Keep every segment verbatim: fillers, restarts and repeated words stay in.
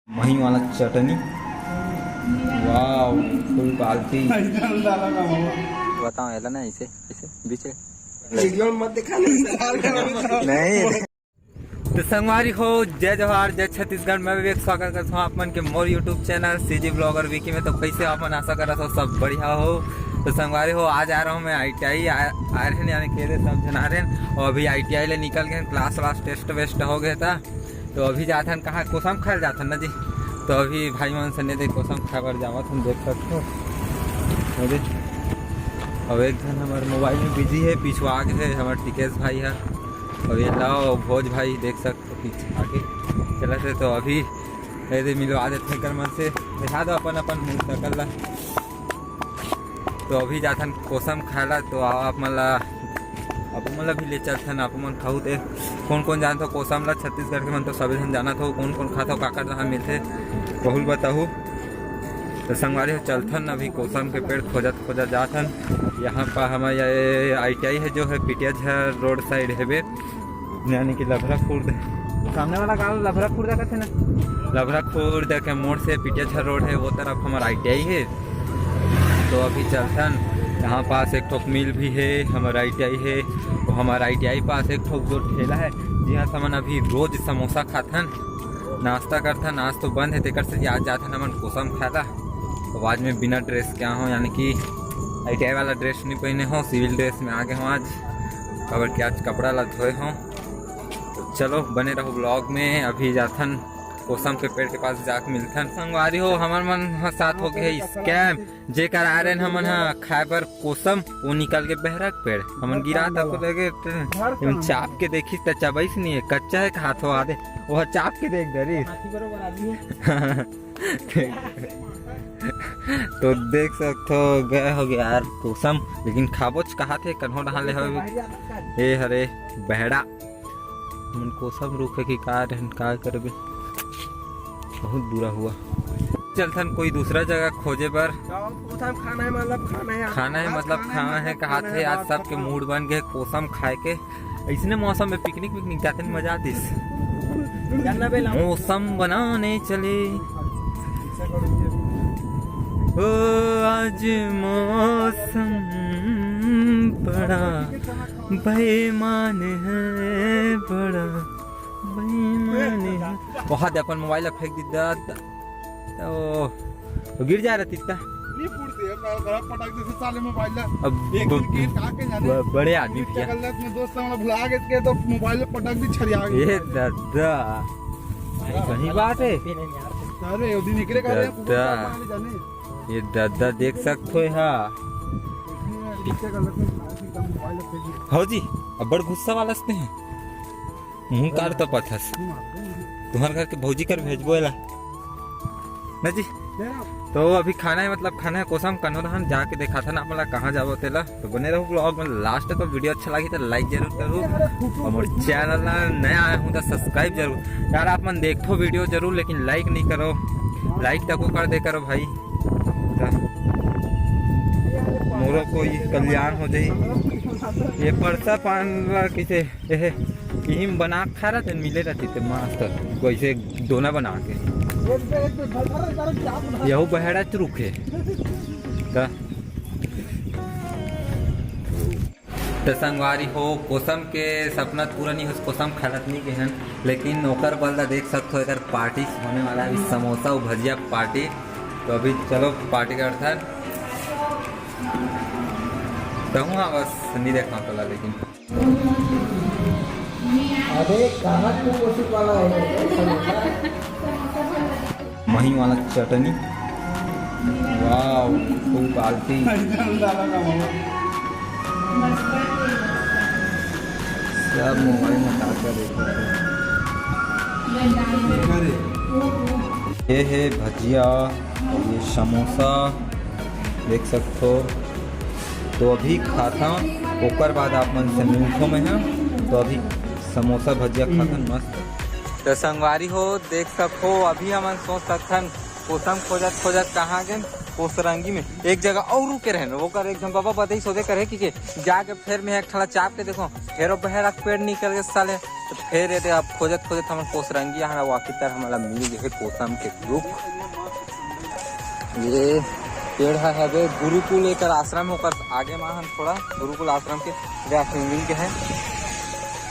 मही वाला चटनी, वाओ, फुल पालती। बताओ, एला ना ऐसे, ऐसे बीच में। वीडियो में मत दिखा, नहीं। नहीं। तो संगवारी हो, जय जोहार, जय छत्तीसगढ़। मैं विवेक, स्वागत करता हूँ आप मन के मोर YouTube channel CG blogger Vicky में। तो कैसे आप मन, आशा करत हो सब बढ़िया हो। तो संगवारी हो, आज आ रहा हूँ मैं ITI, आ, आ रहे हैं, यानी कि सब झन आ रहे हैं। और अभी ITI ले निकल गए, क्लास व्लास, टेस्ट वेस्ट हो गया था। तो अभी जाथन कहाँ, कोसम खाए जाथन ना जी। तो अभी भाई मन से नहीं दे, कोसम खाए बर जावत हम, देख सकते हो। अरे, अब एक झन हमारे मोबाइल में बिजी है, पिछुआ के है हमारे टिकेश भाई है। अब ये लाओ भोज भाई, देख सकते हो पीछे आगे चला से। तो अभी ये दे मिलवा देते हैं कर मन से, दिखा दो अपन अपन मोटरसाइकिल ला। तो अभी जाथन कोसम खाए ला, तो आओ आप मन ला, आप मन ला भी ले चलथन, आप मन खाहू ते। कौन कौन जानत हो कोसम ला? छत्तीसगढ़ के मन तो सभी झन जानत हो, कौन कौन खात हो, काकर जहाँ मिलथे, बहुल बताहू। तो संगवारी हो, चलथन अभी कोसम के पेड़ खोजत खोजत जाथन। यहाँ पर हमारे ये ITI है, जो है पिटिया झर रोड साइड है बे, यानी कि लभरा खुर्द, सामने वाला गांव लभरा खुर्द कहते ना, लभरा खुर्द के मोड़ से पिटिया झर रोड है, वो तरफ हमारा ITI है। तो अभी चलथन, यहाँ पास एक ठोक मिल भी है, हमारा ITI है। तो हमारा ITI पास एक ठोक जो ठेला है, जिहाँ से हमन अभी रोज समोसा खाथन, नाश्ता करथन। आज तो बंद है, तेकर से आज जाथन हमन कोसम खाए ला। तो आज मैं बिना ड्रेस के आ हूँ, यानी कि ITI वाला ड्रेस नहीं पहने हो, सिविल ड्रेस में आ गए हूँ आज, काबर कि आज कपड़ा ला धोए हूँ। तो चलो, बने रहो ब्लॉग में। अभी जाथन कोसम के पेड़ के पास, जाके मिलथन। संगवारी हो, हमर मन ह साथ हो गए स्कैम, जेकर आ रहे हमन ह खाए बर कोसम, वो निकल के बहरा के पेड़। हमन गिरा तक लगे, चाप के देखिस त चबईस नहीं है, कच्चा है, खात हो आदे, वो चाप के देख डरिस। हाथी बरोबर आदमी है। तो देख सकथो, गए हो गया यार कोसम, लेकिन खाबोच कहा थे, कन्हो डहान ले हो। ए हरे बहड़ा, मन कोसम रुखे कि का रहन, का करबे, बहुत बुरा हुआ। चलथन कोई दूसरा जगह खोजे बर। खाना है, मतलब खाना है, खाना है, मतलब खाना है, कहा थे। आज सबके मूड बन गए कोसम खाए के। ऐसने मौसम में पिकनिक विकनिक जाते हैं, मजा आतीस। मौसम बनाने चले। ओ, आज मौसम बड़ा बेईमान है, बड़ा बेईमान है। वहाँ दे अपन मोबाइल फेंक दी दा। ओ, वो गिर जा रहा तीता। नहीं फूटते, अब गला पटक दे से साले मोबाइल ला। अब एक दिन के का के जाने। बड़े आदमी पिया। चकल में दोस्त हमारा भुला गए के तो मोबाइल पटक दी, छरिया गए। ये दादा। सही बात है। अरे, वो दिन निकले का रे, दादा। ये दादा देख सकते हो, हाँ। हो जी, अब बड़ गुस्सा वाला से हैं। मुंह काट तो पथस। तुम्हारे घर के भौजी कर भेजबो एला। ना जी। तो अभी खाना है, मतलब खाना है कोसम, कन्हो रहन जाके देखा था ना आप, मतलब कहाँ जाबो तेला। तो बने रहो ब्लॉग में लास्ट तक। वीडियो अच्छा लगी तो लाइक जरूर करो, और मोर चैनल ला नया आए हूँ तो सब्सक्राइब जरूर। यार आप मन देखो वीडियो जरूर, लेकिन लाइक नहीं करो, लाइक तको कर दे करो भाई। तो मोरो कोई कल्याण हो जाए। ये परसा पान ला किसे एहे, इही में बना के खा रहा थे, मिले रहती थे मस्त, वैसे दोना बना के। यहू बहरा चुरुक है। त त संगवारी हो, कोसम के सपना पूरा नहीं हो, कोसम खालत नहीं के हन, लेकिन ओकर बल ला देख सकते हो, एकर पार्टी होने वाला है अभी, समोसा और भजिया पार्टी। तो अभी चलो पार्टी करथन। कहूँ हाँ, बस नहीं देखा तोला, लेकिन अबे कहाँ तू पशु पाला है? मही वाला चटनी, वाओ, खूब आलती। सब मोबाइल में का का देखो। ये है भजिया, ये समोसा देख सकते हो। तो अभी खाता, ओकर बाद आप मन से मिलथो मैं ह। तो अभी समोसा भजिया खाथन मस्त। तो संगवारी हो, देख सको, अभी हमन सोच सकथन कोसम खोजत खोजत कहाँ गेन, कोसरंगी में एक जगह और रुके रहन, ओकर एक झन बाबा बतई सोदे करे कि के जाके फेर में एक ठला चाप के देखो, फेरो बहरा के पेड़ निकल के साले। तो फेर ये दे, अब खोजत खोजत हमन कोसरंगी यहाँ वाकितर हमला मिल गए कोसम के रुख। ये पेड़ ह हवे गुरुकुल, एकर आश्रम, ओकर आगे मा हम थोड़ा गुरुकुल आश्रम के, ये आश्रम मिल गए हैं,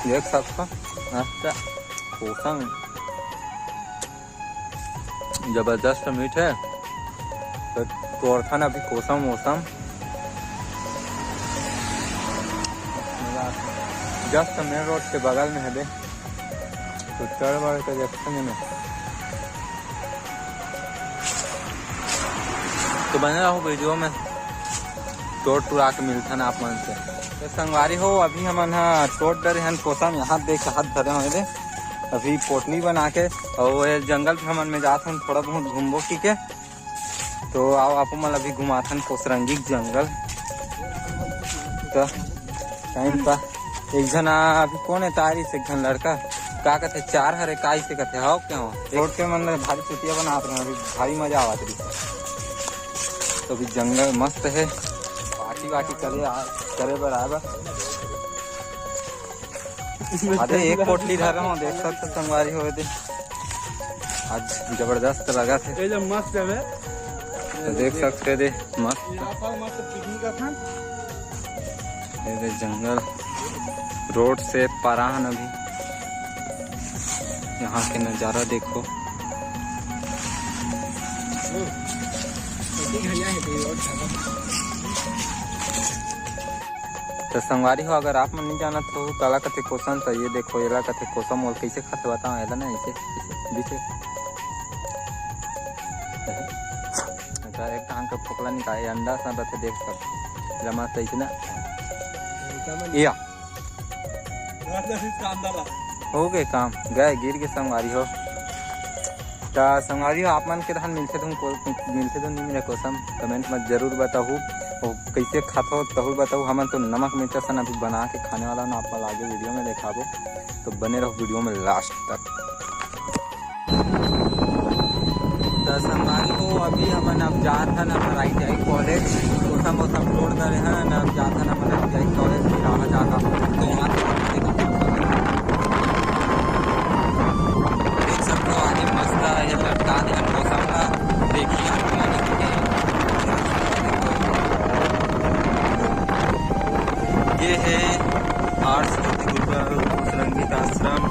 देख सकथो। अच्छा, कोसम जबरदस्त मीठ है। तो तोड़थन अभी कोसम वोसम। जस्ट मेन रोड के बगल में है बे। तो चढ़ बढ़ के देखथन एमे। तो बने रहो वीडियो में, तोड़ तुड़ा के मिलथन आप मन से। तो संगवारी हो, अभी हमन ह तोड़ डरे हन कोसम, यहाँ देख हाथ धरे हो दे। अभी पोटली बना के, और ये जंगल भी हमन में जात हन, थोड़ा बहुत घूमबो की के। तो आओ, आप मन अभी घुमाथन कोसरंगी के जंगल। तो टाइम पा एक झन आ, अभी कौन है तारी से एक झन लड़का, का कहते, चार हरे काई से कहते, हो क्या हो? रोड के मन में भारी चुतिया बनात रहे, अभी भारी मजा आवत रही। तो अभी जंगल मस्त है, पार्टी वार्टी करे आ, करे बराबर। अरे एक पोटली धर रहा हूँ, देख सकते संगवारी हो दे। आज जबरदस्त लगा थे। ये जो मस्त है बे। तो देख सकते दे, मस्त। यहाँ पर मस्त पिकनिक का था। ये दे जंगल, रोड से पराहन अभी। यहाँ के नज़ारा देखो। तो संगवारी हो, अगर आप मन नहीं जानत हो काला कथे कोसम, तो ये देखो, एला कथे कोसम। ओल कैसे खाथे बताओ, एला ना ऐसे, ऐसे बीच में। अच्छा, एक टांग का फोकला निकाले, अंडा सा रथे, देख सकते। एला मस्त ऐसे ना। या। हो गए काम, गए, गिर के संगवारी हो। त संगवारी हो, आप मन के धान मिलथे धुन को, मिलथे धुन नहीं मिले कोसम, कमेंट में जरूर बताहू। और कैसे खाथो तहू बताहू। हमन तो नमक मिर्चा सन अभी बना के खाने वाला ना, आप मन आगे वीडियो में देखाबो, तो बने रहो वीडियो में लास्ट तक। त संगवारी हो, अभी हमन अब जात हन हमर आई टी आई कॉलेज, कोसम वोसम तोड़ डरे हन, अब जात हन हमन आई टी आई कॉलेज, फिर आना जाना। तो वहाँ से देख सकते हो आगे मस्त ये लटका दे हन कोसम का, देखिए आप लोग। ये है आर्ट्स गुरुकुल संगीत आश्रम।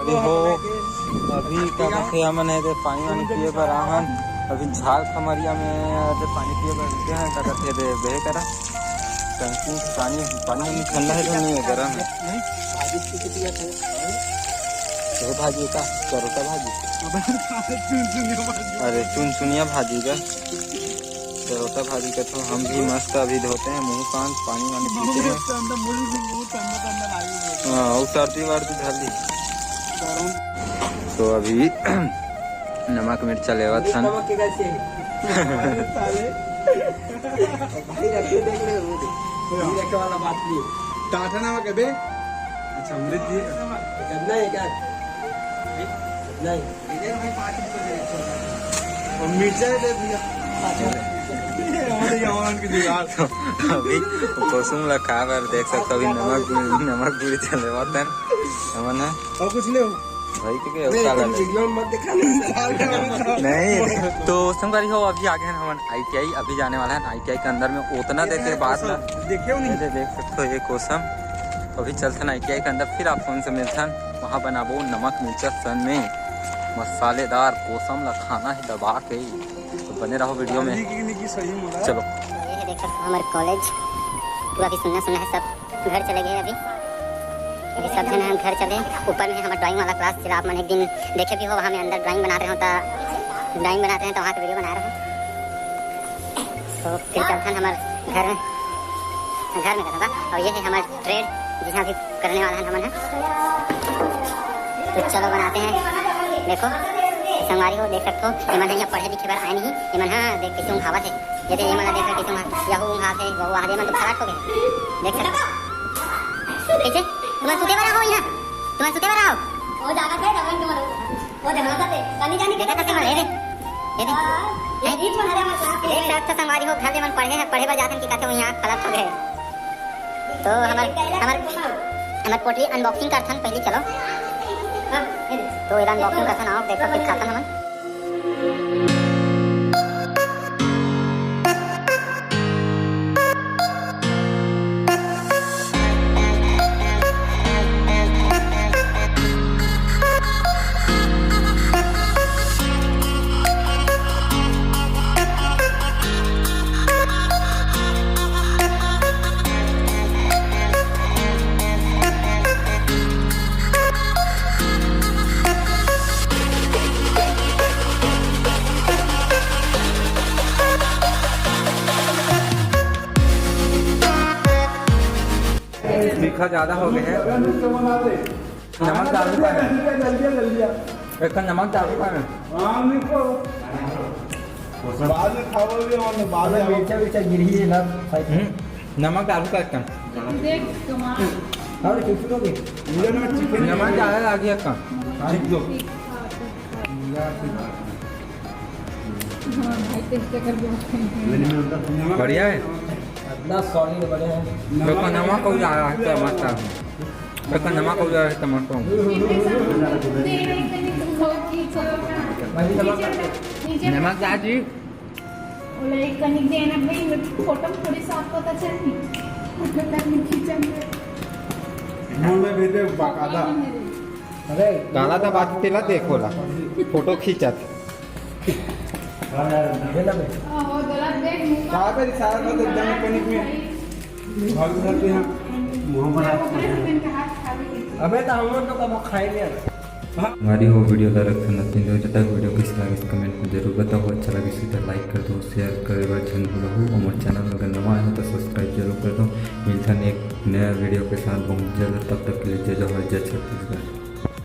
अरे हो, अभी का कथे, हमन एदे पानी वानी पिए बर आहन। अभी झाल खमरिया में एदे पानी पिए बर रुके हन, का कथे एदे बेहे करा। टंकी पानी, पानी वानी ठंडा है तो नहीं है, गरम है? नहीं, भाजी पी के पिया था। ये भाजी का, चरोटा भाजी। चुनचुनिया भाजी। अरे चुनचुनिया भाजी का। चरोटा भाजी का तो हम भी मस्त अभी धोते हैं मुंह कान, पानी वानी पीते हैं। मुंह ठंडा, मुंह भी मुंह ठंडा ठंडा लागे। हाँ, और सर्दी वर्दी धर ली। गरम। तो अभी नमक मिर्चा लेवत हन। नमक के कैसे? साले। भाई रखे देख ले वो। ये रखे वाला बात नहीं। टाटा नमक है बे। अच्छा, अमृत जी। कितना है क्या? नहीं। और मिर्चा है दे भैया। हमारे यहाँ की जुगाड़। अभी कोसम ला खाए बर देख सकते हो, अभी नमक, नमक मिर्चा लेवत हन। हमन है। और कुछ ले हो? भाई के, के नहीं, काला तुम ले। वीडियो में मत दिखाना। नहीं, तो संगवारी हो, अभी आ गए हैं हमन आई टी आई, अभी जाने वाला है आई टी आई के अंदर में। उतना देर के बाद ना, देखे हो नहीं? ये देख सकते हो, ये कोसम। अभी चलथन आई टी आई के अंदर, फिर आप फोन से मिलथन, वहाँ बनाबो नमक मिर्चा सन में मसालेदार कोसम ला खाना है दबा के। तो बने रहो वीडियो में। निकी, निकी सही मोला। चलो। ये है, देख सकते हो, हमारे कॉलेज पूरा भी सुन्ना सुन्ना है सब। घर चले गए अभी। अभी सब झन हम घर चले। ऊपर में हमारा ड्राइंग वाला क्लास, जिला आप मन एक दिन देखे भी हो, वहाँ में अंदर ड्राइंग बनाते हो, तो ड्राइंग बनाते हैं, तो वहाँ की वीडियो बना रहे हैं। तो फिर चलथन हमारे घर में, घर में करूँगा। और ये है हमारा ट्रेड, जिहाँ भी करने वाला है हमन है। तो चलो बनाते हैं। देखो संगवारी हो, देख सकते हो, एमन है यहाँ पढ़े लिखे बर आए नहीं, एमन हाँ देख कैसे उंघावत है। ये दे, ये मन ला देख, कइसे मन यहू ऊँघात हे, वहू ऊँघात हे, ये मन तो खराब हो गे। देख सकत। कइसे? तुमन सुते बर आओ इहाँ। तुमन सुते बर आओ। वो जागत हे, जगन के मन। वो देखा था, कनी जानी देखा था, ये दे। ये दे। हाँ, ये बीच में हरे मत लाओ। एक साथ तो संगवारी हो, घर ले मन पढ़े, पढ़े बर जाथन कि कथे, वो यहाँ खराब हो गे। तो हमर, हमर, हमर पोटली unboxing करथन पहली, चलो। हाँ, ये दे। तो एला unboxing करथन, आओ, देखो, फिर खाथन हमन। तीखा ज्यादा हो गया है। नमक डाल दो। एक नमक डाल दो। बाद में खाओगे और बाद में मिर्चा विर्चा गिरही है ना। हम्म, नमक डाल दो। एक देख कमाल। और कुछ लोग नमक ज्यादा लग गया का? ठीक दो। हाँ भाई, taste कर दो। बढ़िया है। इतना solid बने हैं। देखो, नमक हो जा रहा है, मस्त है। देखो, नमक हो जा रहा है, टमाटर। नमक जा जी। ओला एक कनिक देना भाई, फोटो में थोड़ी साफ पता चल नहीं। मुंह में भेजे बाकायदा। अरे, काला था बात तेला देखो ला। फोटो खींचत। हाँ यार, ये ना बे। कहाँ पे इशारा कर दे, एकदम panic में। भाग जाते हैं। मुंह बना। अबे तो हम लोग तो कब खाएंगे? हमारी वो video ला रखना चाहिए। जब तक video कैसे लगे, comment में जरूर बताओ। अच्छा लगे तो like कर दो, share करे बर झन भूलहू। और मोर channel में अगर नवा आए हो तो subscribe जरूर कर दो। मिलथन एक नया video के साथ बहुत जल्द। तब तक के लिए जय जोहार, जय छत्तीसगढ़।